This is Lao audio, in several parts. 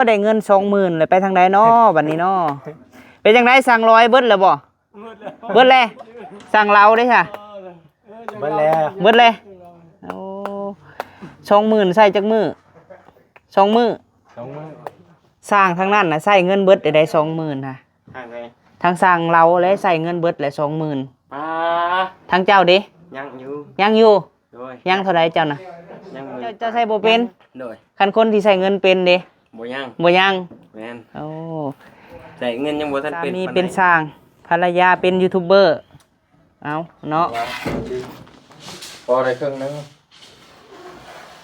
ກໍໄດ້ເງິນສອງໝື່ນ ແລ້ວໄປທາງໃດນໍບັດນີ້ນໍ? ເປັນຈັ່ງໃດ ສັ່ງລອຍເບິດແລ້ວບໍ່? ເບິດແລ້ວ. ສັ່ງເຫຼົ້າເດ້ຊະ? ເບິດແລ້ວ. ເບິດແລ້ວ. ໂອ້ ສອງໝື່ນໃຊ້ຈັກມື້? ສອງມື້. ສອງມື້. ຊ່າງທາງນັ້ນນະໃຊ້ເງິນເບິດໄດ້ສອງໝື່ນນະ. ທາງໃດ? ທາງຊ່າງເຫຼົ້າແລະໃຊ້ເງິນເບິດແຫຼະສອງໝື່ນ. ປາ ທາງເຈົ້າເດ? ຍັງຢູ່. ຍັງຢູ່? ໂດຍ. ຍັງເທົ່າໃດເຈົ້ານະ? ຍັງໝື່ນ. ເຈົ້າ ເຈົ້າໃຊ້ບໍ່ເປັນ? ໂດຍ. ຄັນຄົນທີ່ໃຊ້ເງິນເປັນເດ? ບໍ່ຍັງ. ບໍ່ຍັງ. ແມ່ນ. ໂອ້ ໃຊ້ເງິນຍັງບໍ່ທັນເປັນ. ສາມີເປັນຊ່າງ ພັນລະຍາເປັນຢູທູບເບີ. ເອົາເນາະ ພໍໄດ້ເຄິ່ງໜຶ່ງ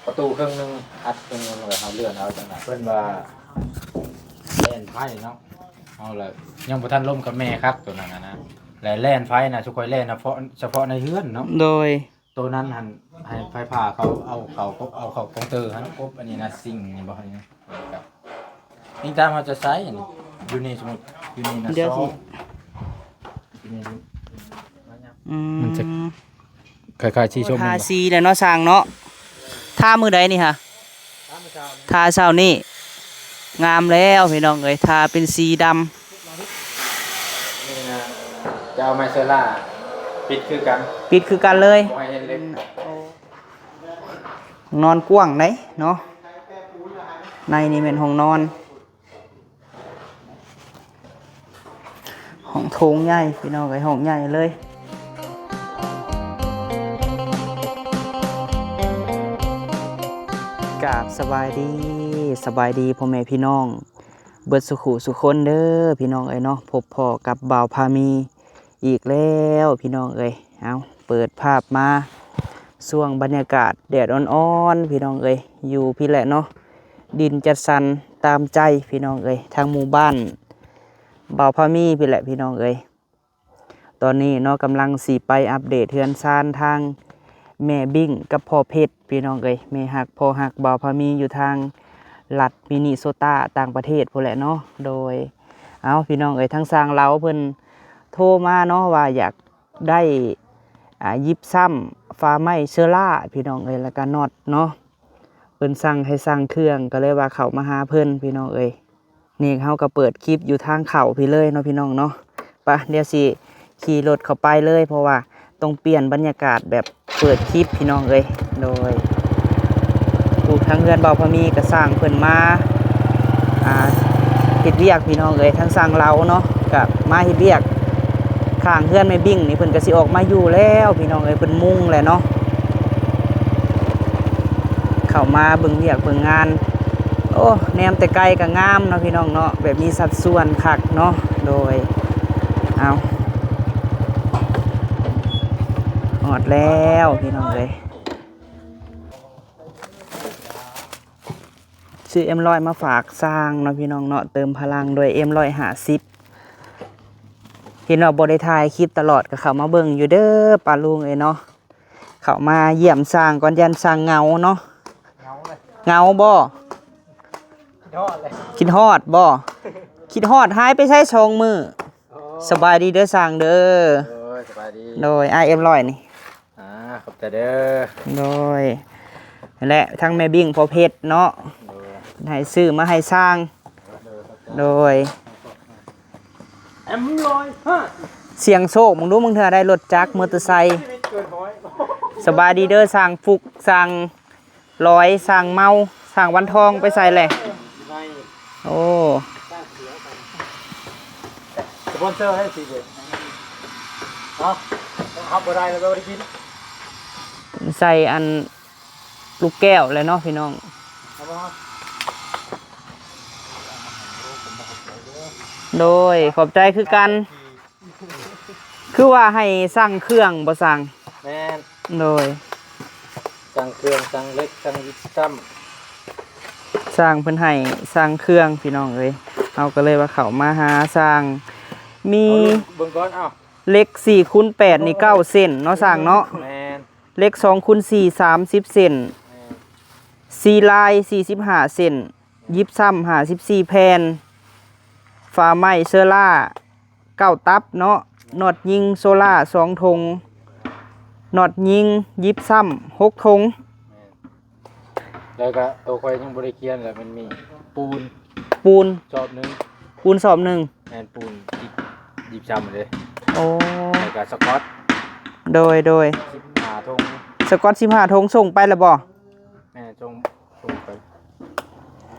ປະຕູເຄິ່ງໜຶ່ງ ອັດເຄິ່ງໜຶ່ງ ແລ້ວເຮົາເລື່ອນເອົາຈັ່ງໃດ. ເພິ່ນວ່າແລ່ນໄຟເນາະ ເຮົາລະຍັງບໍ່ທັນລົມກັບແມ່ຄັກໂຕນັ້ນນະ ແລະແລ່ນໄຟນະ ຊຸຂ້ອຍແລ່ນນະ ເພາະ ສະເພາະໃນເຮືອນເນາະ. ໂດຍ. ໂຕນັ້ນຫັ້ນໃຫ້ໄຟຟ້າເຂົາເອົາເຂົ້າ ເອົາເຂົ້າກອງເຕີຫັ້ນ ກົບອັນນີ້ນະ ຊິງນີ້ບໍ່ ນີ້ຕາມເຮົາຈະໃຊ້ນີ້ ຢູ່ນີ້ ສົມມຸດຢູ່ນີ້ນະ ດຽວຊິ ສອງ ອືມ ມັນຈະຄ້າຍໆ ສີຊົມ ໂອ້ຍ ທາສີແລ້ວເນາະ ຊ່າງເນາະ. ທາມື້ໃດນີ້ຫະ? ທາເຊົ້ານີ້ ງາມແລ້ວພີ່ນ້ອງເອີຍ ທາເປັນສີດຳ. ນີ້ນະ ຈະເອົາໄມ້ເຊີລ່າປິດຄືກັນ ປິດຄືກັນເລີຍ ບໍ່ໃຫ້ເຫັນເຫຼັກ. ອືມ ໂອ້ ຫ້ອງນອນກວ້າງເດ້ເນາະ ໃນນີ້ແມ່ນຫ້ອງນອນ ຫ້ອງໂຖງໃຫຍ່ພີ່ນ້ອງເອີຍ ຫ້ອງໃຫຍ່ເລີຍ. ກາບສະບາຍດີ ສະບາຍດີພໍ່ແມ່ພີ່ນ້ອງ ເບິດສຸຂູສຸຄົນເດີພີ່ນ້ອງເອີຍເນາະ ພົບພໍ້ກັບບ່າວພາມີອີກແລ້ວພີ່ນ້ອງເອີຍ. ເອົາ ເປີດພາບມາຊ່ວງບັນຍາກາດແດດອ່ອນໆ ພີ່ນ້ອງເອີຍ ຢູ່ພີ້ແຫຼະເນາະ ດິນຈັດສັນຕາມໃຈພີ່ນ້ອງເອີຍ ທາງໝູ່ບ້ານບ່າວພາມີພີ້ແຫຼະພີ່ນ້ອງເອີຍ. ຕອນນີ້ເນາະ ກຳລັງຊິໄປອັບເດດເຮືອນຊານທາງແມ່ບິ້ງກັບພໍ່ເພັດພີ່ນ້ອງເອີຍ ແມ່ຮັກພໍ່ຮັກບ່າວພາມີຢູ່ທາງລັດມິນິໂຊຕາຕ່າງປະເທດພຸ້ນແຫຼະເນາະ. ໂດຍ ເອົາ ພີ່ນ້ອງເອີຍ ທາງຊ່າງລາວເພິ່ນໂທມາເນາະ ວ່າຢາກໄດ້ ອ່າ ຢິບຊ້ຳ ຝາໄມ້ເຊີລ່າພີ່ນ້ອງເອີຍ ແລ້ວກະນັອດເນາະ ເພິ່ນສັ່ງໃຫ້ສັ່ງເຄື່ອງ ກໍເລີຍວ່າເຂົ້າມາຫາເພິ່ນພີ່ນ້ອງເອີຍ. ນີ້ເຮົາກໍເປີດຄລິບຢູ່ທາງເຂົ້າພີ້ເລີຍເນາະພີ່ນ້ອງເນາະ. ປະ ດຽວຊິຂີ່ລົດເຂົ້າໄປເລີຍ ເພາະວ່າຕ້ອງປ່ຽນບັນຍາກາດແບບເປີດຄລິບພີ່ນ້ອງເອີຍ. ໂດຍ ຜູ້ທາງເຮືອນບ່າວພາມີກໍຊ່າງເພິ່ນມາ ອ່າ ເຮັດວຽກພີ່ນ້ອງເອີຍ ທາງຊ່າງລາວເນາະ ກໍມາເຮັດວຽກຂ້າງເຮືອນແມ່ບິ້ງນີ້ ເພິ່ນກໍຊິອອກມາຢູ່ແລ້ວພີ່ນ້ອງເອີຍ ເພິ່ນມຸງແລ້ວເນາະ. ເຂົ້າມາເບິ່ງວຽກເບິ່ງງານ ໂອ້ ແນມແຕ່ໄກກໍງາມເນາະພີ່ນ້ອງເນາະ ແບບມີສັດສ່ວນຄັກເນາະ. ໂດຍ ເອົາ ຮອດແລ້ວພີ່ນ້ອງເອີຍ ຊື້ເອັມຮ້ອຍມາຝາກຊ່າງເນາະພີ່ນ້ອງເນາະ ເຕີມພະລັງດ້ວຍເອັມຮ້ອຍຫ້າສິບ. ເຫັນວ່າບໍ່ໄດ້ຖ່າຍຄລິບຕະຫຼອດ ກໍເຂົ້າມາເບິ່ງຢູ່ເດີປ້າລຸງເອີຍເນາະ. ເຂົ້າມາຢ້ຽມຊ່າງກ່ອນ ຢ້ານຊ່າງເຫງົາເນາະ. ເຫງົາເລີຍ ເຫງົາບໍ່? ຄິດຮອດເລີຍ ຄິດຮອດບໍ່? ຄິດຮອດ ຫາຍໄປໃສສອງມື້? ໂອ້ ສະບາຍດີເດີຊ່າງເດີ. ໂດຍ ສະບາຍດີ. ໂດຍ ອ້າຍເອັມຮ້ອຍນີ້ ອ່າ ຂອບໃຈເດີ. ໂດຍ ແລະ ທັງແມ່ບິ້ງພໍ່ເພັດເນາະ ໂດຍ ເພິ່ນໃຫ້ຊື້ມາໃຫ້ຊ່າງ. ໂດຍ ໂດຍ ເອັມຮ້ອຍຫ້າ ສ່ຽງໂຊກ ມຶງດູ ບາງເທື່ອໄດ້ລົດຈັກ ມໍເຕີໄຊ. ເກີນຮ້ອຍ. ສະບາຍດີເດີ ຊ່າງຟຸກ ຊ່າງລອຍ ຊ່າງເມົາ ຊ່າງວັນທອງ ໄປໃສແຫຼະ? ໂອ້ ສະປອນເຊີໃຫ້ສີເດດ ເອົາ ຮັບບໍ່ໄດ້ແລ້ວ ບໍ່ໄດ້ກິນ ໃສ່ອັນ ລູກແກ້ວແຫຼະເນາະພີ່ນ້ອງ. ໂດຍ ຂອບໃຈຄືກັນ. ຄືວ່າໃຫ້ສັ່ງເຄື່ອງບໍ່ຊ່າງ? ແມ່ນ. ໂດຍ ສັ່ງເຄື່ອງ ສັ່ງເຫຼັກ ສັ່ງຢິບຊ້ຳ ຊ່າງເພິ່ນໃຫ້ສັ່ງເຄື່ອງພີ່ນ້ອງເອີຍ. ເຮົາກໍເລີຍວ່າເຂົ້າມາຫາຊ່າງ ມີ ເບິ່ງກ່ອນ ເອົາ ເຫຼັກສີ່ຄູນແປດນີ້ເກົ້າເຊັນເນາະຊ່າງເນາະ. ແມ່ນ. ເຫຼັກສອງຄູນສີ່ ສາມສິບເຊັນ ແມ່ນ ສີລາຍສີ່ສິບຫ້າເຊັນ ຢິບຊ້ຳຫ້າສິບສີ່ແຜ່ນ ຝາໄມ້ເຊີລາເກົ້າຕັບເນາະ ນັອດຍິງໂຊລາສອງຖົງ ນັອດຍິງຢິບຊ້ຳຫົກຖົງ. ແມ່ນ ແລ້ວກໍໂຕຂ້ອຍຍັງບໍ່ໄດ້ຂຽນ ແລ້ວມັນມີປູນ ປູນ ຊອບໜຶ່ງ ປູນຊອບໜຶ່ງ ແມ່ນ ປູນ ອີກ ອີກຊາມເດ້ ໂອ້ ແລ້ວກໍສະກອດ ໂດຍ ໂດຍ ສິບຫ້າຖົງ ສະກອດສິບຫ້າຖົງ ສົ່ງໄປແລ້ວບໍ່? ແມ່ນ ສົ່ງ ສົ່ງໄປ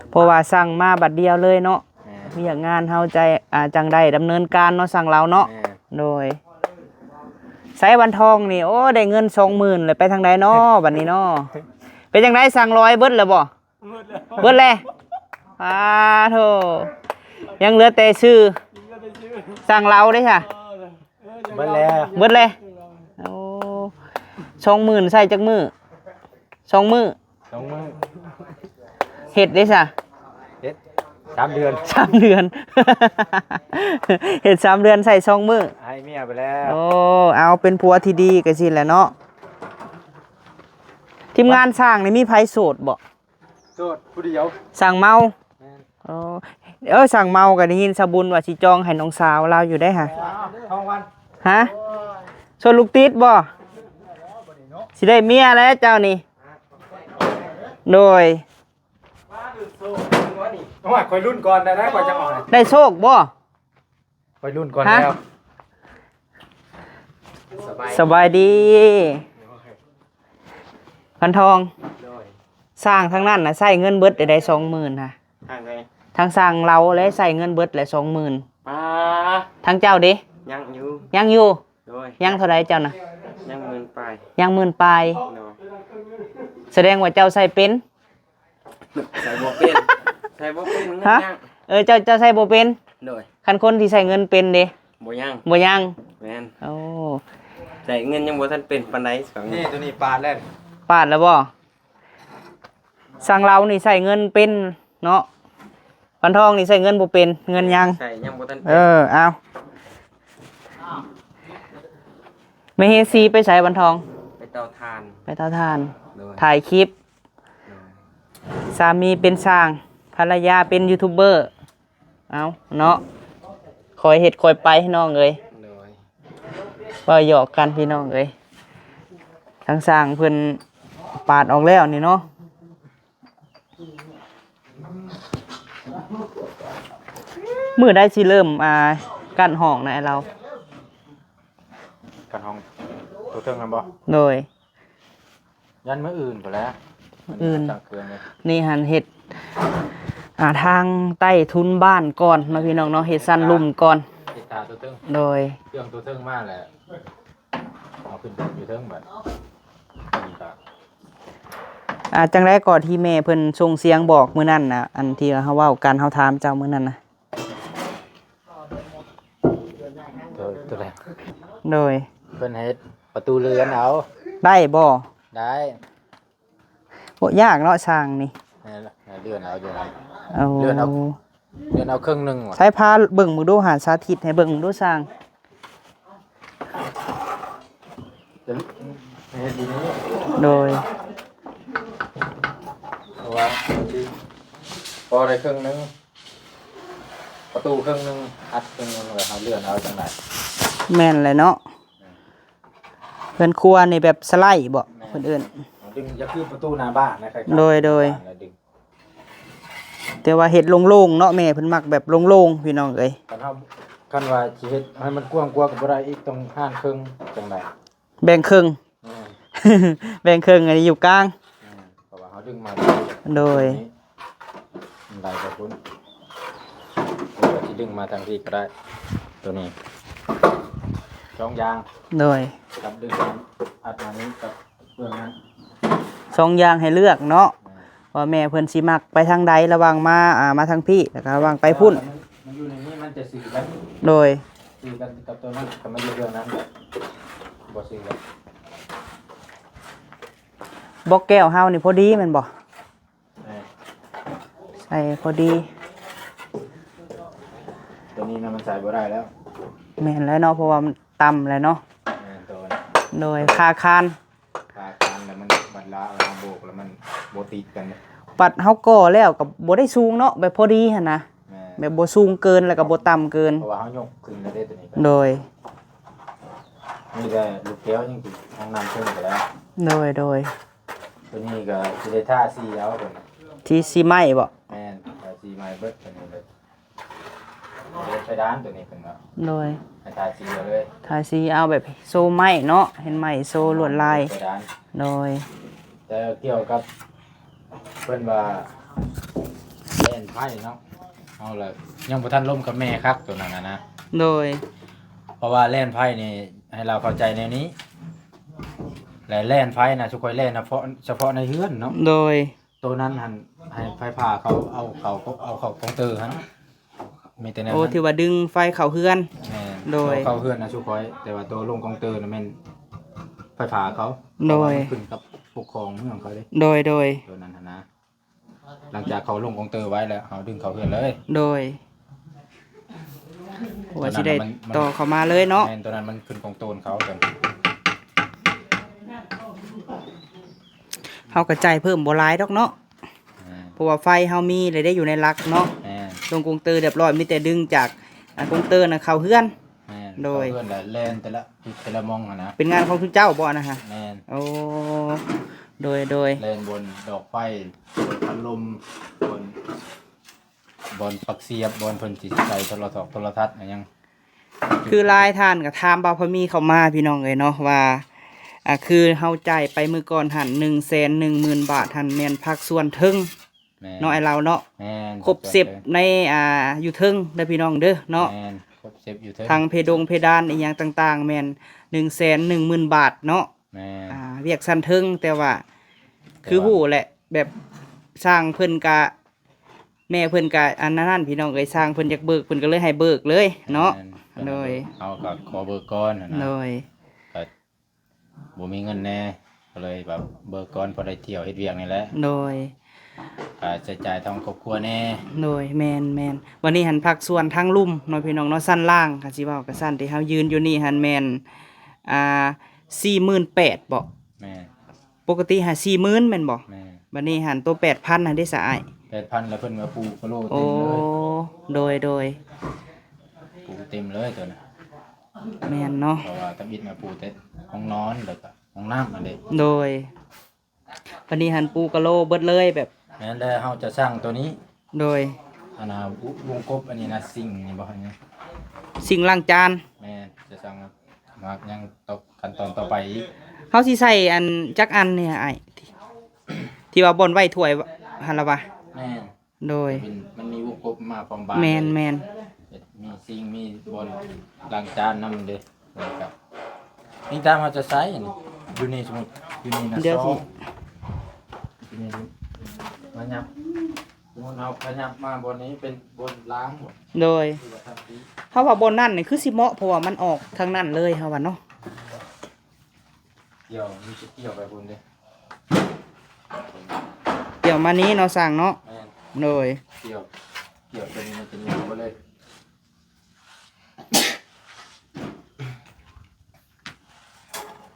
ເພາະວ່າສັ່ງມາບັດດຽວເລີຍເນາະ ແມ່ນ ວຽກງານເຮົາຈະ ອ່າ ຈັ່ງໄດ້ດຳເນີນການເນາະ ສັ່ງລາວເນາະ ແມ່ນ ໂດຍ ໃສວັນທອງນີ້ ໂອ້ ໄດ້ເງິນສອງໝື່ນ ແລ້ວໄປທາງໃດເນາະ ບັດນີ້ເນາະ ເປັນຈັ່ງໃດ ສັ່ງລອຍເບິດແລ້ວບໍ່? ເບິດແລ້ວ ເບິດແລ້ວ ປາໂທ ຍັງເຫຼືອແຕ່ຊື່ ສັ່ງເຫຼົ້າເດ້ຊະ ເບິດແລ້ວ ເບິດແລ້ວ ໂອ້ ສອງໝື່ນໃຊ້ຈັກມື້? ສອງມື້ ສອງມື້ ເຮັດເດ້ຊະ ເຮັດສາມເດືອນ ສາມເດືອນ ເຮັດສາມເດືອນໃຊ້ສອງມື້ ໃຫ້ເມຍໄປແລ້ວ ໂອ້ ເອົາ ເປັນຜົວທີ່ດີກໍຊີ້ແຫຼະເນາະ ທີມງານຊ່າງນີ້ມີໃຜໂສດບໍ່? ໂສດຜູ້ດຽວ ຊ່າງເມົາ ແມ່ນ ໂອ້ ເອີ ຊ່າງເມົາກໍໄດ້ຍິນສາວບຸນວ່າຊິຈອງໃຫ້ນ້ອງສາວລາວຢູ່ເດ້ຫະ ທອງວັນ ຮະ ໂສດລູກຕິດບໍ່? ຊິໄດ້ເມຍແລ້ວເຈົ້ານີ້ ໂດຍ ໂອ້ຍ ຂ້ອຍລຸ້ນກ່ອນໄດ້ ຂ້ອຍຈະອອກ ໄດ້ໂຊກບໍ່? ໄປລຸ້ນກ່ອນ ຮະ ແລ້ວ ສະບາຍ ສະບາຍດີ ໂດຍ ພັນທອງ ໂດຍ ຊ່າງທາງນັ້ນນະໃຊ້ເງິນເບິດໄດ້ສອງໝື່ນນະ ທາງໃດ? ທາງຊ່າງລາວແລະໃຊ້ເງິນເບິດແຫຼະສອງໝື່ນ ປາ ທາງເຈົ້າເດ? ຍັງຢູ່ ຍັງຢູ່ ໂດຍ ຍັງເທົ່າໃດເຈົ້ານະ? ຍັງໝື່ນປາຍ ຍັງໝື່ນປາຍ ໂດຍ ສະແດງວ່າເຈົ້າໃຊ້ເປັນ ໃຊ້ບໍ່ເປັນ ໃຊ້ບໍ່ເປັນ ເງິນ ຮະ ຍັງ ເອີ ເຈົ້າ ເຈົ້າໃຊ້ບໍ່ເປັນ ໂດຍ ຄັນຄົນທີ່ໃຊ້ເງິນເປັນເດ? ບໍ່ຍັງ ບໍ່ຍັງ ແມ່ນ ໂອ້ ໃຊ້ເງິນຍັງບໍ່ທັນເປັນປານໃດ ນີ້ ໂຕນີ້ປາດແລ້ວ ປາດແລ້ວບໍ່? ຊ່າງລາວນີ້ໃຊ້ເງິນເປັນເນາະ ວັນທອງນີ້ໃຊ້ເງິນບໍ່ເປັນ ເງິນຍັງ ໃຊ້ຍັງບໍ່ທັນເປັນ ເອີ ເອົາ ແມ່ເຮຊີໄປໃສວັນທອງ? ໄປເຕົາຖ່ານ ໄປເຕົາຖ່ານ ໂດຍ ຖ່າຍຄລິບ ໂດຍ ສາມີເປັນຊ່າງ ພັນລະຍາເປັນຢູທູບເບີ ເອົາເນາະ ຄ່ອຍເຮັດຄ່ອຍໄປນ້ອງເອີຍ ໂດຍ ເວົ້າຫຍອກກັນພີ່ນ້ອງເອີຍ ທາງຊ່າງເພິ່ນປາດອອກແລ້ວນີ້ເນາະ ມື້ໃດຊິເລີ່ມ ອ່າ ກັ້ນຫ້ອງນະອ້າຍລາວ? ກັ້ນຫ້ອງໂຕເທິງຫັ້ນບໍ່? ໂດຍ ຢ້ານມື້ອື່ນພຸ້ນແຫຼະ ມື້ອື່ນ ນີ້ຫັ້ນເຮັດ ອ່າ ທາງໃຕ້ທຸນບ້ານກ່ອນເນາະ ພີ່ນ້ອງເນາະ ເຮັດຊັ້ນລຸ່ມກ່ອນ ເຮັດຕາໂຕເທິງ ໂດຍ ເຄື່ອງໂຕເທິງມາແລ້ວ ເອົາຂຶ້ນຢູ່ເທິງບັດ ອ່າ ຈັ່ງໃດກໍທີ່ແມ່ເພິ່ນສົ່ງສຽງບອກມື້ນັ້ນນະ ອັນທີ່ເຮົາເວົ້າກັນ ເຮົາຖາມເຈົ້າມື້ນັ້ນນະ ໂດຍ ໂດຍ ເພິ່ນໃຫ້ເຮັດປະຕູເລື່ອນເອົາ ໄດ້ບໍ່? ໄດ້ ບໍ່ຍາກເນາະຊ່າງນີ້ ແມ່ນລະ ເລື່ອນເອົາຢູ່ຫັ້ນ ເອົາ ເລື່ອນເອົາ ເລື່ອນເອົາເຄິ່ງໜຶ່ງ ໃຊ້ພາເບິ່ງເບິ່ງດູຫາ ສາທິດໃຫ້ເບິ່ງເບິ່ງດູຊ່າງ ຈະເຮັດຢູ່ນີ້ ໂດຍ ເພາະວ່າມັນຊິພໍໄດ້ເຄິ່ງໜຶ່ງ ປະຕູເຄິ່ງໜຶ່ງ ອັດເຄິ່ງໜຶ່ງ ແລ້ວເຮົາເລື່ອນເອົາຈັ່ງໃດ ແມ່ນແຫຼະເນາະ ເຮືອນຄົວນີ້ແບບສະໄລບໍ ແມ່ນ ເພິ່ນເອີ້ນ ດຶງ ຢ່າຄືປະຕູໜ້າບ້ານນະ ໂດຍ ໂດຍ ແຕ່ວ່າເຮັດໂລ່ງໆເນາະ ແມ່ເພິ່ນມັກແບບໂລ່ງໆ ພີ່ນ້ອງເອີຍ ຄັນເຮົາ ຄັນວ່າຊິເຮັດໃຫ້ມັນກວ້າງກວ່າກໍບໍ່ໄດ້ອີກ ຕ້ອງຫານເຄິ່ງຈັ່ງໃດ ແບ່ງເຄິ່ງ ແມ່ນ ແບ່ງເຄິ່ງ ອັນນີ້ຢູ່ກາງ ແມ່ນ ເພາະວ່າເຮົາດຶງມາ ໂດຍ ນີ້ ມັນໄຫຼໄປພຸ້ນ ຫຼືວ່າຊິດຶງມາທາງພີ້ກໍໄດ້ ໂຕນີ້ ສອງຢ່າງ ໂດຍ ກັບດຶງອັດມານີ້ກັບເບື້ອງນັ້ນ ສອງຢ່າງໃຫ້ເລືອກເນາະ ແມ່ນ ວ່າແມ່ເພິ່ນຊິມັກໄປທາງໃດ ລະຫວ່າງມາ ອ່າ ມາທາງພີ້ ແລ້ວກໍລະຫວ່າງໄປພຸ້ນ ມັນຢູ່ໃນນີ້ມັນຈະຊື່ກັນ ໂດຍ ຊື່ກັນກັບໂຕນັ້ນ ຄັນມັນຢູ່ເບື້ອງນັ້ນ ບໍ່ຊື່ກັນ ບລັອກແກ້ວເຮົານີ້ພໍດີແມ່ນບໍ່? ແມ່ນ ໃສ່ພໍດີ ໂຕນີ້ນະມັນໃສ່ບໍ່ໄດ້ແລ້ວ ແມ່ນແລ້ວເນາະ ເພາະວ່າມັນຕ່ຳແລ້ວເນາະ ແມ່ນ ໂຕ ໂດຍ ຄາຄານ ຄາຄານແລ້ວມັນບັດລາວເຮົາໂບກແລ້ວມັນບໍ່ຕິດກັນ ບັດເຮົາກໍ່ແລ້ວກໍບໍ່ໄດ້ສູງເນາະ ແບບພໍດີຫັ້ນນະ ແມ່ນ ແບບບໍ່ສູງເກີນ ແລ້ວກໍບໍ່ຕ່ຳເກີນ ເພາະວ່າເຮົາຍົກຂຶ້ນແລ້ວເດ້ໂຕນີ້ ໂດຍ ມີແຕ່ລູກແກ້ວຍັງຊິຫ້ອງນ້ຳເທິງກໍໄດ້ ໂດຍ ໂດຍ ໂຕນີ້ກໍຊິໄດ້ທາສີເອົາເພິ່ນ ທີ່ສີໄມ້ບໍ? ແມ່ນ ທາສີໄມ້ເບິດ ຕົວນີ້ເບິດ ເຮັດເພດານຕົວນີ້ເພິ່ນວ່າ ໂດຍ ໃຫ້ທາສີເອົາເລີຍ ທາສີເອົາແບບໂຊໄມ້ເນາະ ເຫັນໄມ້ໂຊລວດລາຍ ເພດານ ໂດຍ ແຕ່ກ່ຽວກັບ ເພິ່ນວ່າແລ່ນໄຟເນາະ ເຮົາລະຍັງບໍ່ທັນລົມກັບແມ່ຄັກ ຕົວນັ້ນນະ ໂດຍ ເພາະວ່າແລ່ນໄຟນີ້ ໃຫ້ລາວເຂົ້າໃຈແນວນີ້ ແລະແລ່ນໄຟນະ ຊຸຂ້ອຍແລ່ນນະ ເພາະ ສະເພາະໃນເຮືອນເນາະ ໂດຍ ໂຕນັ້ນຫັ້ນໃຫ້ໄຟຟ້າເຂົາເອົາເຂົ້າ ເອົາເຂົ້າກອງເຕີຫັ້ນ ມີແຕ່ແນວ ໂອ້ ນັ້ນ ທີ່ວ່າດຶງໄຟເຂົ້າເຮືອນ ແມ່ນ ໂດຍ ເຂົ້າເຮືອນນະຊຸຂ້ອຍ ແຕ່ວ່າໂຕລົງກອງເຕີນະແມ່ນໄຟຟ້າເຂົາ ໂດຍ ເພາະວ່າມັນຂຶ້ນກັບປົກຄອງເມືອງເຂົາເດ້ ໂດຍ ໂດຍ ໂຕນັ້ນຫັ້ນນະ ຫຼັງຈາກເຂົາລົງກອງເຕີໄວ້ແລ້ວ ເຮົາດຶງເຂົ້າເຮືອນເລີຍ ໂດຍ ວ່າຊິໄດ້ ໂຕນັ້ນມັນ ມັນ ຕໍ່ເຂົ້າມາເລີຍເນາະ ແມ່ນ ໂຕນັ້ນມັນຂຶ້ນກອງໂຕນເຂົາ ເຮົາກໍຈ່າຍເພີ່ມບໍ່ຫຼາຍດອກເນາະ ແມ່ນ ເພາະວ່າໄຟເຮົາມີແລ້ວເດ້ ຢູ່ໃນຫຼັກເນາະ ແມ່ນ ລົງກອງເຕີຮຽບຮ້ອຍ ມີແຕ່ດຶງຈາກ ອາ ກອງເຕີນະເຂົ້າເຮືອນ ແມ່ນ ໂດຍ ເຂົ້າເຮືອນແລ້ວແລ່ນແຕ່ລະ ແຕ່ລະໝ່ອງຫັ້ນນະ ເປັນງານຂອງຊຸມເຈົ້າບໍອັນນັ້ນຫະ? ແມ່ນ ໂອ້ ໂດຍ ໂດຍ ແລ່ນບ່ອນດອກໄຟ ບ່ອນພັດລົມ ບ່ອນ ບ່ອນປັກສຽບ ບ່ອນເພິ່ນຊິໃສ່ໂທລະທັດ ໂທລະທັດອີ່ຫຍັງ ຄືຫຼາຍທ່ານກໍຖາມບ່າວພາມີເຂົ້າມາ ພີ່ນ້ອງເອີຍເນາະ ວ່າ ອ່າ ຄືເຮົາຈ່າຍໄປມື້ກ່ອນຫັ້ນ ໜຶ່ງແສນໜຶ່ງໝື່ນບາດຫັ້ນ ແມ່ນພາກສ່ວນເທິງ ແມ່ນ ເນາະ ອ້າຍລາວເນາະ ແມ່ນ ຄົບເຊັບໃນ ອ່າ ຢູ່ເທິງເດີພີ່ນ້ອງເດີເນາະ ແມ່ນ ຄົບເຊັບຢູ່ເທິງ ທັງເພດົງເພດານອີ່ຫຍັງຕ່າງໆ ແມ່ນໜຶ່ງແສນໜຶ່ງໝື່ນບາດເນາະ ແມ່ນ ອ່າ ວຽກຊັ້ນເທິງ ແຕ່ວ່າ ແຕ່ວ່າ ຄືຮູ້ແຫຼະ ແບບຊ່າງເພິ່ນກະ ແມ່ເພິ່ນກະອັນນັ້ນ ພີ່ນ້ອງເອີຍ ຊ່າງເພິ່ນຢາກເບີກ ເພິ່ນກໍເລີຍໃຫ້ເບີກເລີຍເນາະ ແມ່ນ ໂດຍ ເຮົາກໍຂໍເບີກກ່ອນຫັ້ນນະ ໂດຍ ກໍ ບໍ່ມີເງິນແດ່ ກໍເລີຍແບບເບີກກ່ອນ ພໍໄດ້ທ່ຽວເຮັດວຽກນີ້ແຫຼະ ໂດຍ ຄ່າໃຊ້ຈ່າຍທາງຄອບຄົວແດ່ ໂດຍ ແມ່ນໆ ບັດນີ້ຫັ້ນພາກສ່ວນທາງລຸ່ມເນາະ ພີ່ນ້ອງເນາະ ຊັ້ນລ່າງ ກໍຊິເວົ້າກັບຊັ້ນທີ່ເຮົາຢືນຢູ່ນີ້ຫັ້ນແມ່ນ ອ່າ ສີ່ໝື່ນແປດບໍ? ແມ່ນ ປົກກະຕິຫາສີ່ໝື່ນແມ່ນບໍ່? ແມ່ນ ບັດນີ້ຫັ້ນໂຕແປດພັນຫັ້ນເດ້ສະອ້າຍ? ແປດພັນ ແລ້ວເພິ່ນວ່າປູກະໂລເຕັມເລີຍ ໂອ້ ໂດຍ ໂດຍ ປູເຕັມເລີຍໂຕນັ້ນ ແມ່ນເນາະ ເພາະວ່າທຳອິດນະປູແຕ່ຫ້ອງນອນ ແລ້ວກໍຫ້ອງນ້ຳຫັ້ນເດ້ ໂດຍ ບັດນີ້ຫັ້ນປູກະໂລເບິດເລີຍແບບ ແມ່ນແລ້ວ ເຮົາຈະສ້າງໂຕນີ້ ໂດຍ ອັນນ່າ ວົງກົບອັນນີ້ນະ ຊິງນີ້ບໍ່ ອັນນີ້ ຊິງລ້າງຈານ ແມ່ນ ຈະສ້າງ ຫາກຍັງຕໍ່ ຂັ້ນຕອນຕໍ່ໄປອີກ ເຮົາຊິໃສ່ອັນຈັກອັນນີ້ອ້າຍ ທີ່ ທີ່ວ່າບ່ອນໄວ້ຖ້ວຍຫັ້ນລະວະ? ແມ່ນ ໂດຍ ເປັນ ມັນມີວົງກົບມາພ້ອມບານ ແມ່ນ ເລີຍ ແມ່ນ ເຮັດ ມີຊິງ ມີບ່ອນລ້າງຈານນຳເດ້ ແລ້ວກໍ ນີ້ຕາມເຮົາຈະໃຊ້ ຢູ່ນີ້ ສົມມຸດ ຢູ່ນີ້ນະ ດຽວ ສອງ ຊິ ຢູ່ນີ້ ມາຫຍັບ ສົມມຸດເຮົາຂະຫຍັບມາບ່ອນນີ້ເປັນບ່ອນລ້າງ ໂດຍ ເຮົາວ່າບ່ອນນັ້ນນີ້ຄືຊິເໝາະ ເພາະວ່າມັນອອກທາງນັ້ນເລີຍ ເຮົາວ່າເນາະ ກ່ຽວ ມັນຊິກ່ຽວໄປພຸ້ນເດ້ ກ່ຽວມານີ້ເນາະ ຊ່າງເນາະ ແມ່ນ ໂດຍ ກ່ຽວ ກ່ຽວຕົວນີ້ມັນຈະຍາວໄປເລີຍ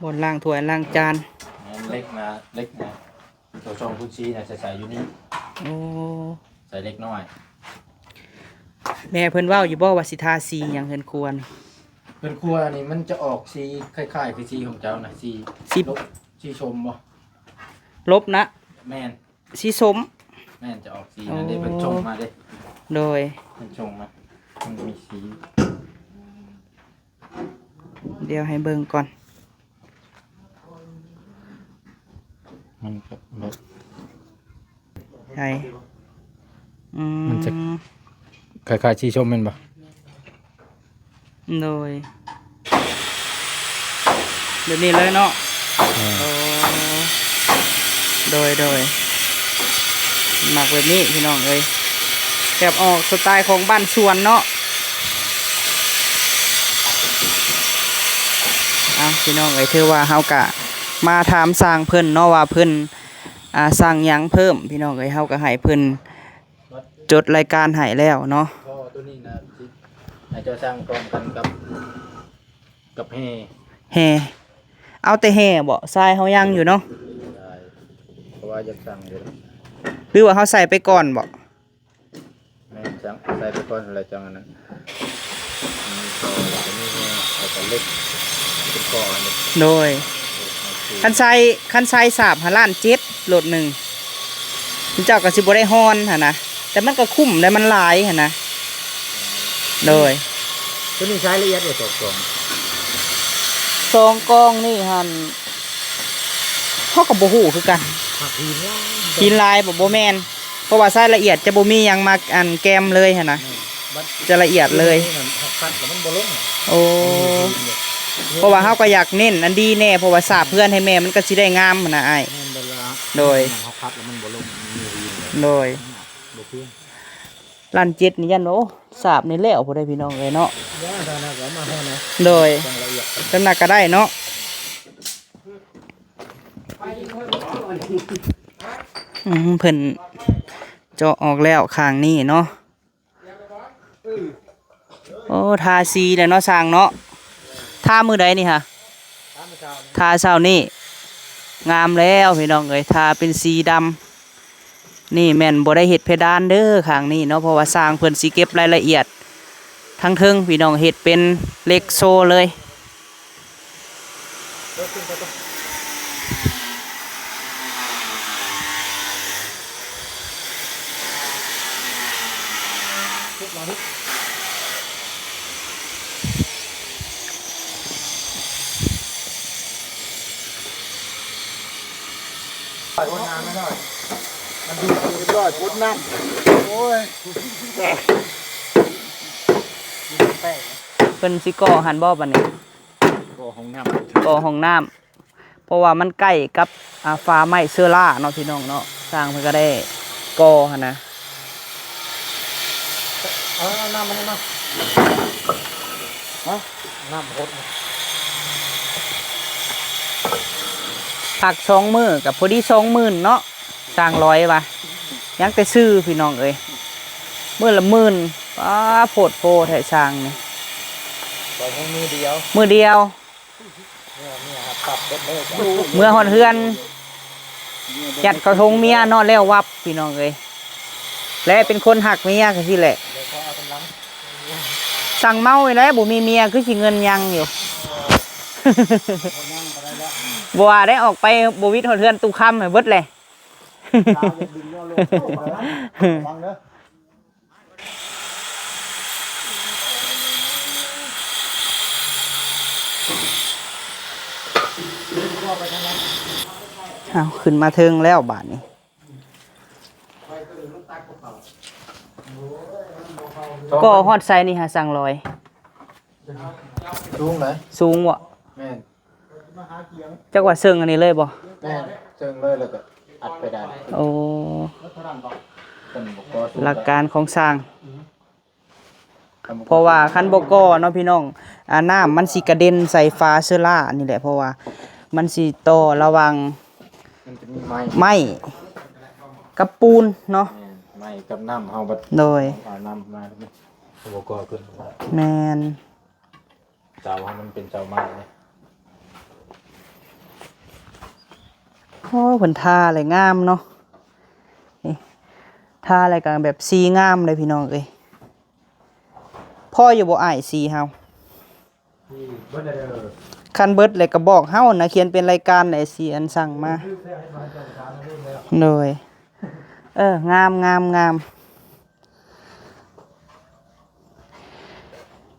ບ່ອນລ້າງຖ້ວຍລ້າງຈານ ແມ່ນ ເຫຼັກນະ ເຫຼັກນະ ຕົວສອງຄູນສີ່ນະ ຈະໃສ່ຢູ່ນີ້ ໂອ້ ໃສ່ເຫຼັກນ້ອຍ ແມ່ເພິ່ນເວົ້າຢູ່ບໍ່ວ່າຊິທາສີຫຍັງເຮືອນຄົວນີ້? ເຮືອນຄົວນີ້ມັນຈະອອກສີຄ້າຍໆຄືສີຂອງເຈົ້ານະ ສີ ສີ ລົບ ສີສົ້ມບໍ່? ລົບນະ ແມ່ນ ສີສົ້ມ ແມ່ນ ຈະອອກສີນັ້ນເດ້ ໂອ້ ເພິ່ນສົ່ງມາເດ້ ໂດຍ ເພິ່ນສົ່ງມາ ມັນມີສີ ດຽວໃຫ້ເບິ່ງກ່ອນ ມັນກໍແບບ ໃສ່ ອືມ ມັນຈະຄ້າຍໆສີສົ້ມແມ່ນບໍ່? ໂດຍ ແບບນີ້ເລີຍເນາະ ແມ່ນ ໂອ້ ໂດຍ ໂດຍ ມັກແບບນີ້ພີ່ນ້ອງເອີຍ ແບບອອກສະໄຕຂອງບ້ານສວນເນາະ ເອົາ ພີ່ນ້ອງເອີຍ ຖືວ່າເຮົາກະມາຖາມຊ່າງເພິ່ນເນາະ ວ່າເພິ່ນ ອ່າ ສັ່ງຫຍັງເພີ່ມ ພີ່ນ້ອງເອີຍ ເຮົາກໍໃຫ້ເພິ່ນ ຈົດລາຍການໃຫ້ແລ້ວເນາະ ກໍຕົວນີ້ນະ ຊິໃຫ້ເຈົ້າສັ່ງພ້ອມກັນກັບ ກັບແຮ່ ແຮ່ ເອົາແຕ່ແຮ່ບໍ? ຊາຍເຮົາຍັງຢູ່ເນາະ ຊາຍ ເພາະວ່າຢາກສັ່ງຢູ່ ຫຼືວ່າເຮົາໃສ່ໄປກ່ອນບໍ? ແມ່ນ ໃສ່ໄປກ່ອນແລ້ວຈັ່ງອັນນັ້ນ ມີທໍ່ ແລ້ວກໍມີແຮ່ ແລ້ວກໍເຫຼັກ ເປັນຂໍ້ອັນນີ້ ໂດຍ ເຫຼັກມາ ຄັນໃສ່ ຄັນໃສ່ສາບຫາລ້ານເຈັດ ລົດໜຶ່ງ ເຈົ້າກໍຊິບໍ່ໄດ້ຮ່ອນຫັ້ນນະ ແຕ່ມັນກໍຄຸ້ມ ແລະມັນຫຼາຍຫັ້ນນະ. ໂດຍ ຕົວນີ້ໃຊ້ລະອຽດບໍ່ ສອງກອງ ສອງກອງນີ້ຫັ້ນ ເຮົາກໍບໍ່ຮູ້ຄືກັນ. ຜັກຫີນຫຼາຍ ຫີນຫຼາຍບໍ່? ບໍ່ແມ່ນ ເພາະວ່າໃຊ້ລະອຽດຈະບໍ່ມີຫຍັງມາ ອັນ ແກມເລີຍຫັ້ນນະ ແມ່ນ ຈະລະອຽດເລີຍ. ນີ້ມັນເຮົາຂັດແລ້ວມັນບໍ່ລົງ. ໂອ້ ມັນມີຫີນຢູ່ ເພາະວ່າເຮົາກໍຢາກເນັ້ນອັນດີແດ່ ເພາະວ່າສາບເຮືອນໃຫ້ແມ່ມັນກໍຊິໄດ້ງາມຫັ້ນນະອ້າຍ. ແມ່ນ ໂດຍ ເຮົາຂັດແລ້ວມັນບໍ່ລົງ ມັນມີຫີນ. ໂດຍ ບໍ່ຄື ລ້ານເຈັດນີ້ຢ້ານວ່າ ໂອ້ ສາບນີ້ແລ້ວພຸ້ນເດ້ພີ່ນ້ອງເອີຍເນາະ. ໂດຍ ຈັ່ງລະອຽດ ຈຳໜັກກໍໄດ້ເນາະ. ອືມ ເພິ່ນເຈາະອອກແລ້ວຂ້າງນີ້ເນາະ. ໂອ້ ທາສີແລ້ວເນາະຊ່າງເນາະ. ທາມື້ໃດນີ້ຫະ? ທາມື້ເຊົ້ານີ້ ທາເຊົ້ານີ້ ງາມແລ້ວພີ່ນ້ອງເອີຍ ທາເປັນສີດຳ. ນີ້ແມ່ນບໍ່ໄດ້ເຮັດເພດານເດີຂ້າງນີ້ເນາະ ເພາະວ່າຊ່າງເພິ່ນຊິເກັບລາຍລະອຽດທາງເທິງພີ່ນ້ອງ ເຮັດເປັນເຫຼັກໂຊເລີຍ. ເພິ່ນຊິກໍ່ຫັ້ນບໍ່ບັດນີ້? ກໍ່ຫ້ອງນ້ຳ ກໍ່ຫ້ອງນ້ຳ ເພາະວ່າມັນໃກ້ກັບ ອ່າ ຟາໄມ້ເຊື້ອລາເນາະ ພີ່ນ້ອງເນາະ. ຊ່າງເພິ່ນກໍໄດ້ກໍ່ຫັ້ນນະ. ເອົານ້ຳມານີ້ມາ ຮະ ນ້ຳຫົດ. ພັກສອງມື້ກໍພໍດີສອງໝື່ນເນາະ ຊ່າງລອຍວ່າ ຍັງແຕ່ຊື່ພີ່ນ້ອງເອີຍ ມື້ລະໝື່ນ. ປ້າ ໂພດໂພແທ້ຊ່າງນີ້ ຂ້ອຍໃຫ້ມື້ດຽວ ມື້ດຽວ. ເມື່ອຮອດເຮືອນ ຍັດເຂົ້າຖົງເມຍເນາະ ແລ້ວວັບ ພີ່ນ້ອງເອີຍ ແລະເປັນຄົນຮັກເມຍຄືຊີ້ແຫຼະ. ສັ່ງເມົານີ້ແຫຼະ ບໍ່ມີເມຍຄືຊິເງິນຍັງຢູ່. ບໍ່ວ່າໄດ້ອອກໄປ ບໍ່ວິດຮອດເຮືອນຕູ້ຄຳໃຫ້ເບິດແຫຼະ. ເອົາ ຂຶ້ນມາເທິງແລ້ວບາດນີ້ ກໍ່ຮອດໃສນີ້ຫາ ຊ່າງລອຍ? ສູງໃດ? ສູງບໍ່? ແມ່ນ. ຈັກວ່າເຊິ່ງອັນນີ້ເລີຍບໍ່? ແມ່ນ ເຊິ່ງເລີຍ ແລ້ວກໍອັດໄປໄດ້. ໂອ້ ເພິ່ນບໍ່ກໍ່ສູງ ຫຼັກການຂອງຊ່າງ. ເພາະວ່າຄັນບໍ່ກໍ່ເນາະພີ່ນ້ອງ ອ່າ ນ້ຳມັນຊິກະເດັນໃສ່ຝາເຊື້ອລານີ້ແຫຼະ ເພາະວ່າມັນຊິຕໍ່ລະຫວ່າງ ມັນຈະມີໄມ້ ໄມ້ກັບປູນເນາະ. ແມ່ນ ໄມ້ກັບນ້ຳ ເຮົາບັດ ໂດຍ ເອົານ້ຳມາ ບໍ່ກໍ່ຂຶ້ນ. ແມ່ນ. ເສົາມັນເປັນເສົາໄມ້ເດ້. ໂອ້ ເພິ່ນທາແລ້ວງາມເນາະ ນີ້ ທາແລ້ວກໍແບບສີງາມເດ້ພີ່ນ້ອງເອີຍ. ພໍຢູ່ບໍ່ອ້າຍ ສີເຮົາ? ອືມ ເບິດແລ້ວເດີ. ຄັນເບິດແລ້ວກໍບອກເຮົານະ ຂຽນເປັນລາຍການໄດ້ ສີອັນສັ່ງມາ. ໂດຍ ເອີ ງາມ ງາມ ງາມ.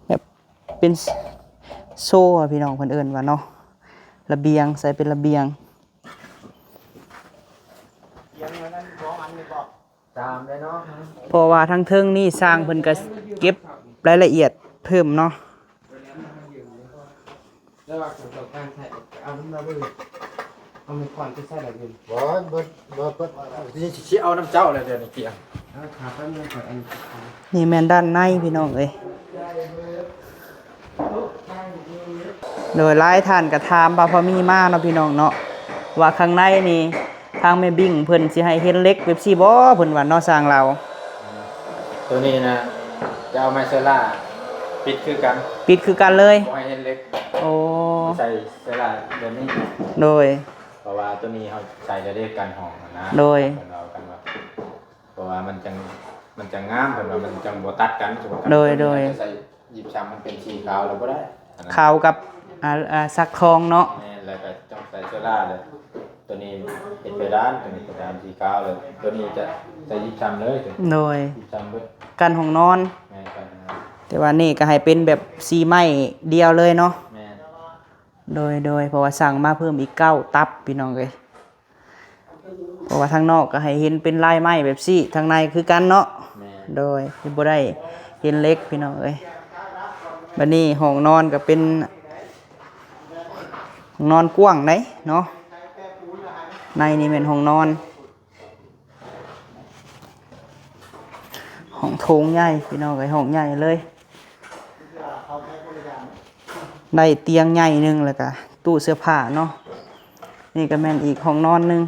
ແບບເປັນໂຊ ພີ່ນ້ອງເພິ່ນເອີ້ນວ່າເນາະ ລະບຽງ ໃສ່ເປັນລະບຽງ. ເພາະວ່າທາງເທິງນີ້ຊ່າງເພິ່ນກໍເກັບລາຍລະອຽດເພີ່ມເນາະ. ແລ້ວວ່າເຂົາຕ້ອງການໃຊ້ ເອົານ້ຳລາວເບິ່ງ ເອົາໄມ້ຄ້ອນໄປໃສ່ລະເບິ່ງ. ບໍ່ ບໍ່ ບໍ່ ບໍ່ ຊິ ຊິເອົານຳເຈົ້າແລ້ວ ດຽວນີ້ກຽງ. ເອົາຂາໄປເມືອງຂ້ອຍອັນ ນີ້ແມ່ນດ້ານໃນພີ່ນ້ອງເອີຍ. ໂດຍຫຼາຍທ່ານກໍຖາມບ່າວພາມີມາເນາະ ພີ່ນ້ອງເນາະ ວ່າຂ້າງໃນນີ້ ທາງແມ່ບິ້ງເພິ່ນຊິໃຫ້ເຫັນເຫຼັກແບບຊີ້ບໍ່ ເພິ່ນວ່າເນາະ ຊ່າງລາວ. ໂຕນີ້ນະ ຈະເອົາໄມ້ເຊື້ອລາປິດຄືກັນ ປິດຄືກັນເລີຍ ບໍ່ໃຫ້ເຫັນເຫຼັກ. ໂອ້ ໃສ່ເຊື້ອລາແບບນີ້. ໂດຍ ເພາະວ່າໂຕນີ້ເຮົາໃສ່ແລ້ວເດ້ ກັນຫ້ອງຫັ້ນນະ. ໂດຍ ເພິ່ນເວົ້າກັນວ່າ ເພາະວ່າມັນຈັ່ງ ມັນຈັ່ງງາມ ເພິ່ນວ່າມັນຈັ່ງບໍ່ຕັດກັນ. ໂດຍ ໂດຍ ໃສ່ຢິບຊຳ ມັນເປັນສີຂາວແລ້ວບໍ່ໄດ້ ຂາວກັບ ອ່າ ອ່າ ສັກທອງເນາະ. ແມ່ນ ແລ້ວກໍຕ້ອງໃສ່ເຊື້ອລາເລີຍ. ຕົວນີ້ເຮັດເພດານ ຕົວນີ້ເພດານສີຂາວເລີຍ ຕົວນີ້ຈະ ຈະຍິບຊ້ຳເລີຍ ໂດຍ ຍິບຊ້ຳເບິດ ກັນຫ້ອງນອນ ແມ່ນ ກັນຫ້ອງນອນ ແຕ່ວ່ານີ້ກໍໃຫ້ເປັນແບບສີໄມ້ດຽວເລີຍເນາະ ແມ່ນ ໂດຍ ໂດຍ ເພາະວ່າສັ່ງມາເພີ່ມອີກເກົ້າຕັບ ພີ່ນ້ອງເອີຍ ເພາະວ່າທາງນອກກໍໃຫ້ເຫັນເປັນລາຍໄມ້ແບບຊີ້ ທາງໃນຄືກັນເນາະ ແມ່ນ ໂດຍ ທີ່ບໍ່ໄດ້ເຫັນເຫຼັກ ພີ່ນ້ອງເອີຍ ບັດນີ້ຫ້ອງນອນກໍເປັນ ຫ້ອງນອນກວ້າງໃດເນາະ ໃນນີ້ແມ່ນຫ້ອງນອນ ຫ້ອງໂຖງໃຫຍ່ ພີ່ນ້ອງເອີຍ ຫ້ອງໃຫຍ່ເລີຍ ໄດ້ຕຽງໃຫຍ່ໜຶ່ງ ແລ້ວກະຕູ້ເສື້ອຜ້າເນາະ ນີ້ກໍແມ່ນອີກຫ້ອງນອນໜຶ່ງ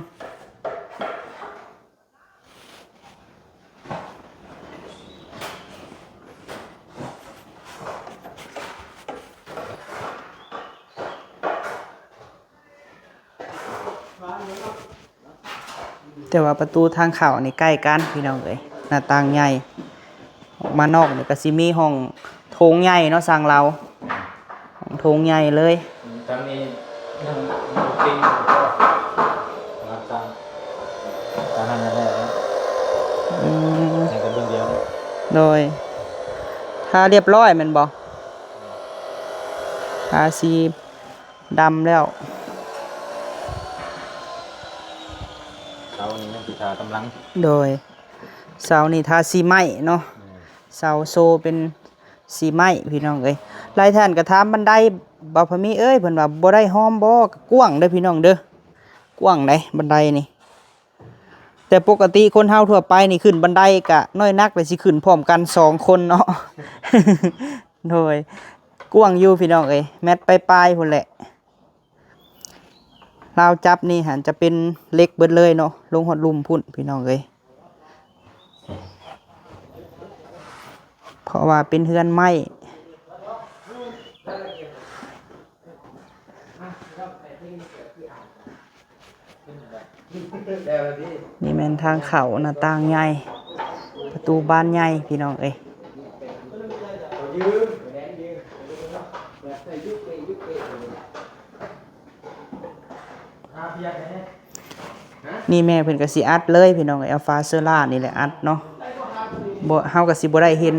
ແຕ່ວ່າປະຕູທາງເຂົ້ານີ້ໃກ້ກັນ ພີ່ນ້ອງເອີຍ ໜ້າຕ່າງໃຫຍ່ ອອກມານອກນີ້ກໍຊິມີຫ້ອງໂຖງໃຫຍ່ເນາະ ຊ່າງລາວ ຫ້ອງໂຖງໃຫຍ່ເລີຍ ທາງນີ້ຍັງ ຍັງບໍ່ເປັນຢູ່ ກໍກຳລັງສ້າງ ສ້າງນັ້ນແຫຼະ ອືມ ໃຫ້ກັນເບິ່ງດຽວ ໂດຍ ທາຮຽບຮ້ອຍແມ່ນບໍ່? ທາສີ ດຳແລ້ວ ເສົານີ້ຍັງຊິທາກຳລັງ ໂດຍ ເສົານີ້ທາສີໄມ້ເນາະ ແມ່ນ ເສົາໂຊເປັນສີໄມ້ ພີ່ນ້ອງເອີຍ ຫຼາຍທ່ານກໍຖາມບັນໄດ ບ່າວພະມີເອີຍ ເພິ່ນວ່າບໍ່ໄດ້ຮອມບໍ່ ກໍກວ້າງເດີພີ່ນ້ອງເດີ ກວ້າງໃດບັນໄດນີ້ ແຕ່ປົກກະຕິຄົນເຮົາທົ່ວໄປນີ້ຂຶ້ນບັນໄດກະນ້ອຍໜັກ ແລະ ຊິຂຶ້ນພ້ອມກັນສອງຄົນເນາະ ໂດຍ ກວ້າງຢູ່ພີ່ນ້ອງເອີຍ ແມັດປາຍໆພຸ້ນແຫຼະ ລາວຈັບນີ້ຫັ້ນຈະເປັນເຫຼັກເບິດເລີຍເນາະ ລົງຮອດລຸ່ມພຸ້ນພີ່ນ້ອງເອີຍ ເພາະວ່າເປັນເຮືອນໄມ້ ນີ້ແມ່ນທາງເຂົ້າ ໜ້າຕ່າງໃຫຍ່ ປະຕູບານໃຫຍ່ ພີ່ນ້ອງເອີຍ ນີ້ແມ່ເພິ່ນກໍຊິອັດເລີຍ ພີ່ນ້ອງເອີຍ ເອົາຝາເຊີລານີ້ແຫຼະອັດເນາະ ບໍ່ ເຮົາກໍຊິບໍ່ໄດ້ເຫັນ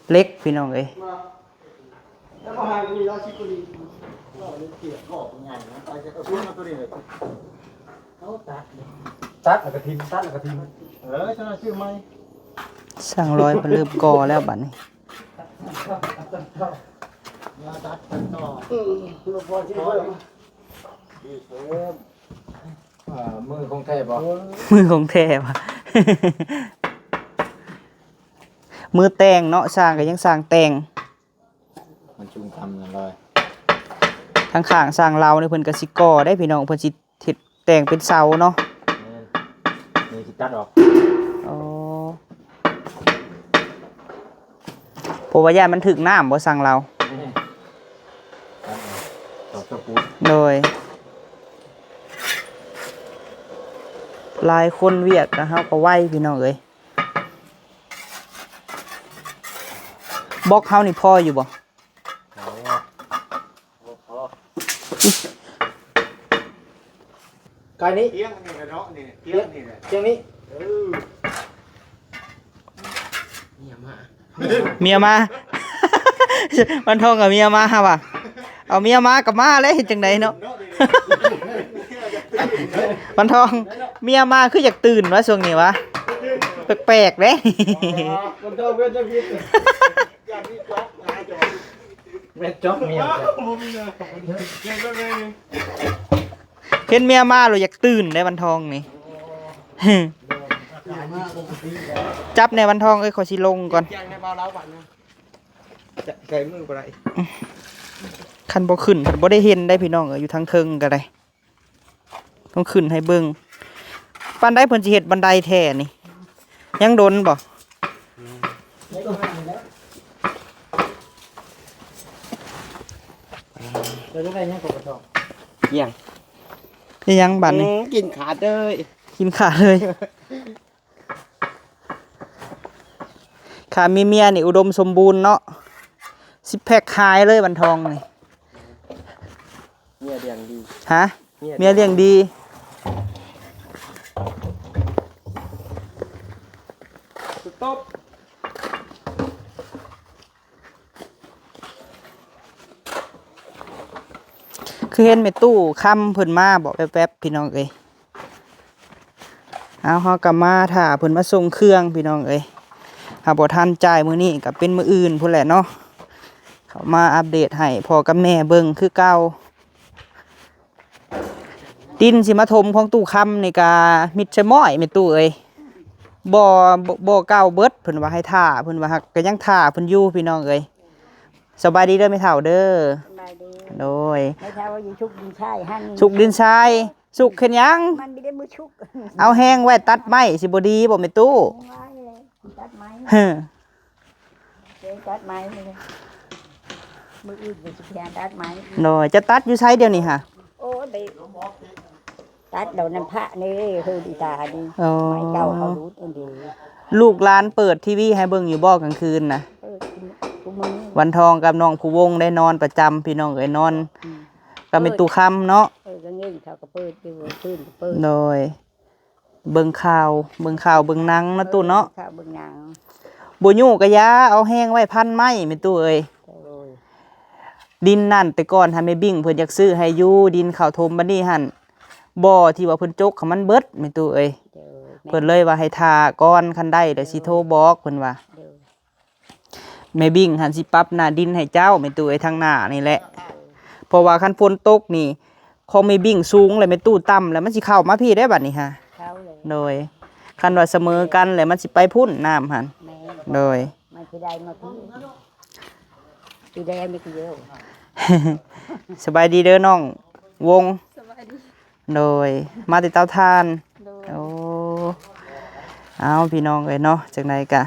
ເຫຼັກ ພີ່ນ້ອງເອີຍ ແລ້ວກໍຫາກໍມີເນາະ ຊິກະລີ ເວົ້າເລື່ອງເກຍກໍໃຫຍ່ນະ ໄປຈະກະຊວງເອົາຕົວນີ້ເລີຍ ເອົາຕັດ ຕັດແລ້ວກໍຖິ້ມ ຕັດແລ້ວກໍຖິ້ມ ເອີ ຊັ້ນເອົາຊື້ໃໝ່ ຊ່າງລອຍເພິ່ນເລີ່ມກໍ່ແລ້ວບັດນີ້ ມາຕັດກັນຕໍ່ ອືມ ອ່າ ມືຂອງແທ້ບໍ່? ມືຂອງແທ້ຫວາ? ມືແຕ່ງເນາະ ຊ່າງກໍຍັງຊ່າງແຕ່ງ ມັນຊຸງຄຳນັ້ນເລີຍ ທາງຂ້າງຊ່າງລາວນີ້ເພິ່ນກໍຊິກໍ່ໄດ້ພີ່ນ້ອງ ເພິ່ນຊິເຮັດແຕ່ງເປັນເສົາເນາະ ແມ່ນ ນີ້ຊິຕັດອອກ ອໍ ເພາະວ່າຢ້ານມັນຖືກນ້ຳບໍ່ ຊ່າງລາວ ແມ່ນ ຕັດອອກ ຕອກຕະປູ ໂດຍ ຫຼາຍຄົນວຽກ ແຕ່ເຮົາກໍໄວພີ່ນ້ອງເອີຍ ບລັອກເຮົານີ້ພໍຢູ່ບໍ່? ກາຍນີ້ ຕຽງນີ້ແຫຼະເນາະ ນີ້ຕຽງນີ້ແຫຼະ ຕຽງນີ້ ເອີ ເມຍມາ ເມຍມາ ວັນທອງກັບເມຍມາຫາວ່າ ເອົາເມຍມາກໍມາແລ້ວ ເຮັດຈັ່ງໃດເນາະ ວັນທອງ ເມຍມາຄືຢາກຕື່ນວະຊ່ວງນີ້ວະ ແປກໆເດ້ ວັນທອງເປັນຈັ່ງຊີ້ ແມ່ນຈອກເມຍ ເຫັນເມຍມາແລ້ວຢາກຕື່ນເດ້ວັນທອງນີ້ ຈັບແດ່ວັນທອງເອີຍ ຂ້ອຍຊິລົງກ່ອນ ໃສ່ມືບໍ່ໄດ້ ຄັນບໍ່ຂຶ້ນ ຄັນບໍ່ໄດ້ເຫັນໄດ້ພີ່ນ້ອງເອີຍ ຢູ່ທາງເທິງກໍໄດ້ ຕ້ອງຂຶ້ນໃຫ້ເບິ່ງ ປານໃດເພິ່ນຊິເຮັດບັນໄດແທ້ນີ້ ຍັງດົນບໍ່? ຈະໄດ້ຫຍັງກໍບໍ່ຊອບ ຫຍັງ ອີຫຍັງບັດນີ້ ອືມ ກິນຂາດເລີຍ ກິນຂາດເລີຍ ຖ້າມີເມຍນີ້ອຸດົມສົມບູນເນາະ ຊິກແພັກຫາຍເລີຍວັນທອງນີ້ ເມຍລ້ຽງດີ ຮະ ເມຍລ້ຽງດີ ຕົບ ຄືເຫັນແມ່ຕູ້ຄຳເພິ່ນມາບໍ ແປັບໆ ພີ່ນ້ອງເອີຍ. ເອົາ ເຮົາກໍມາຖ້າເພິ່ນມາສົ່ງເຄື່ອງ ພີ່ນ້ອງເອີຍ. ຫາບໍ່ທັນຈ່າຍມື້ນີ້ກໍເປັນມື້ອື່ນພຸ້ນແຫຼະເນາະ. ເຂົ້າມາອັບເດດໃຫ້ພໍ່ກັບແມ່ເບິ່ງຄືເກົ່າ. ດິນຊິມາຖົມຂອງຕູ້ຄຳນີ້ກະມິດຊະມ້ອຍແມ່ຕູ້ເອີຍ. ບໍ່ ບໍ່ ບໍ່ເກົ່າເບິດ ເພິ່ນວ່າໃຫ້ຖ້າ ເພິ່ນວ່າ ຫາກກໍຍັງຖ້າເພິ່ນຢູ່ ພີ່ນ້ອງເອີຍ. ສະບາຍດີເດີແມ່ເຖົ້າເດີ. ສະບາຍດີ. ໂດຍ. ແມ່ເຖົ້າຢູ່ຊຸກດິນຊາຍຫັ້ນ. ຊຸກດິນຊາຍ ຊຸກເຮັດຫຍັງ? ມັນບໍ່ໄດ້ມື້ຊຸກ. ເອົາແຮງໄວ້ຕັດໄມ້ ຊິບໍ່ດີບໍ່ແມ່ຕູ້? ແຮງໄວ້ແລ້ວ ຕັດໄມ້. ຮຶ ເດີ ຕັດໄມ້ເລີຍ ມື້ອື່ນກໍຊິໄປຫາຕັດໄມ້. ໂດຍ. ຈະຕັດຢູ່ໃສດຽວນີ້ຫະ? ໂອ້ ໄປຕັດດອກນ້ຳພະນີ້ເຮີ ອີຕານີ້. ອໍ ໄມ້ເກົ່າເຂົາດູດອັນເດ. ລູກຫຼານເປີດທີວີໃຫ້ເບິ່ງຢູ່ບໍ່ກາງຄືນນະ? ເປີດທຸກມື້. ວັນທອງກັບນ້ອງພູວົງໄດ້ນອນປະຈຳ ພີ່ນ້ອງເອີຍ ນອນ ອືມ ກັບແມ່ຕູ້ຄຳເນາະ. ເອີ ກາງເງື້ອເຂົາກໍເປີດຢູ່ ຄືນກໍເປີດ. ໂດຍ. ເບິ່ງຂ່າວ ເບິ່ງຂ່າວເບິ່ງໜັງເນາະຕູ້ເນາະ. ເອີ ເບິ່ງຂ່າວເບິ່ງໜັງ. ບໍ່ຍູ້ກໍຢ່າ ເອົາແຮງໄວ້ພັນໄມ້ແມ່ຕູ້ເອີຍ. ໂດຍ. ດິນນັ້ນແຕ່ກ່ອນຫັ້ນແມ່ບິ້ງເພິ່ນຢາກຊື້ໃຫ້ຢູ່ ດິນເຂົ້າຖົມ ບັດນີ້ຫັ້ນບໍ່ ທີ່ວ່າເພິ່ນຈົກໃຫ້ມັນເບິດແມ່ຕູ້ເອີຍ. ໂດຍ. ແມ່ນ. ເພິ່ນເລີຍວ່າໃຫ້ຖ້າກ່ອນ ຄັນໄດ້ແລ້ວຊິໂທບອກ ເພິ່ນວ່າ. ໂດຍ. ແມ່ບິ້ງຫັ້ນຊິປັບໜ້າດິນໃຫ້ເຈົ້າແມ່ຕູ້ເອີຍ ທາງໜ້ານີ້ແຫຼະ. ເອີ ເພາະວ່າຄັນຝົນຕົກນີ້ ຂອງແມ່ບິ້ງສູງ ແລ້ວແມ່ຕູ້ຕ່ຳ ແລ້ວມັນຊິເຂົ້າມາພີ້ໄດ໋ບັດນີ້ຫະ. ເຂົ້າເລີຍ. ໂດຍ. ຄັນວ່າສະເໝີກັນແລ້ວມັນຊິໄປພຸ້ນນ້ຳຫັ້ນ. ແມ່ນ. ໂດຍ. ມັນຊິໄດ້ມາພີ້ ຊິໄດ້ມີກ່ຽວ. ສະບາຍດີເດີນ້ອງວົງ. ສະບາຍດີ. ໂດຍ. ມາແຕ່ເຕົາຖ່ານ. ໂດຍ. ໂອ້ ເອົາ ພີ່ນ້ອງເອີຍເນາະ ຈັ່ງໃດກະ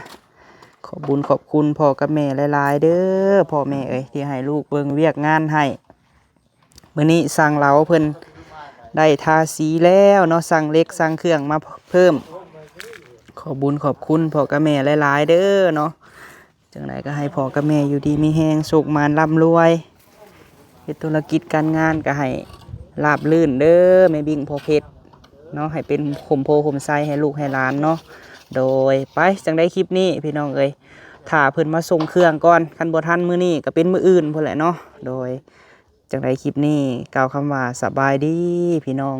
ຂອບບຸນຂອບຄຸນພໍ່ກັບແມ່ຫຼາຍໆເດີ ພໍ່ແມ່ເອີຍ ທີ່ໃຫ້ລູກເບິ່ງວຽກງານໃຫ້. ມື້ນີ້ຊ່າງເລົາເພິ່ນໄດ້ທາສີແລ້ວເນາະ ສັ່ງເຫຼັກສັ່ງເຄື່ອງມາເພີ່ມ. ຂອບບຸນຂອບຄຸນພໍ່ກັບແມ່ຫຼາຍໆເດີເນາະ. ຈັ່ງໃດກໍໃຫ້ພໍ່ກັບແມ່ຢູ່ດີມີແຮງ ໂຊກໝານລ່ຳລວຍ ເຮັດທຸລະກິດການງານກໍໃຫ້ລາບລື່ນເດີ ແມ່ບິ້ງພໍ່ເພັດເນາະ ໃຫ້ເປັນຮົ່ມໂພຮົ່ມໄຊໃຫ້ລູກໃຫ້ຫຼານເນາະ. ໂດຍ. ໄປ ຈັ່ງໃດຄລິບນີ້ພີ່ນ້ອງເອີຍ ຖ້າເພິ່ນມາສົ່ງເຄື່ອງກ່ອນ ຄັນບໍ່ທັນມື້ນີ້ກໍເປັນມື້ອື່ນພຸ້ນແຫຼະເນາະ. ໂດຍ. ຈັ່ງໃດຄລິບນີ້ກ່າວຄຳວ່າສະບາຍດີພີ່ນ້ອງ.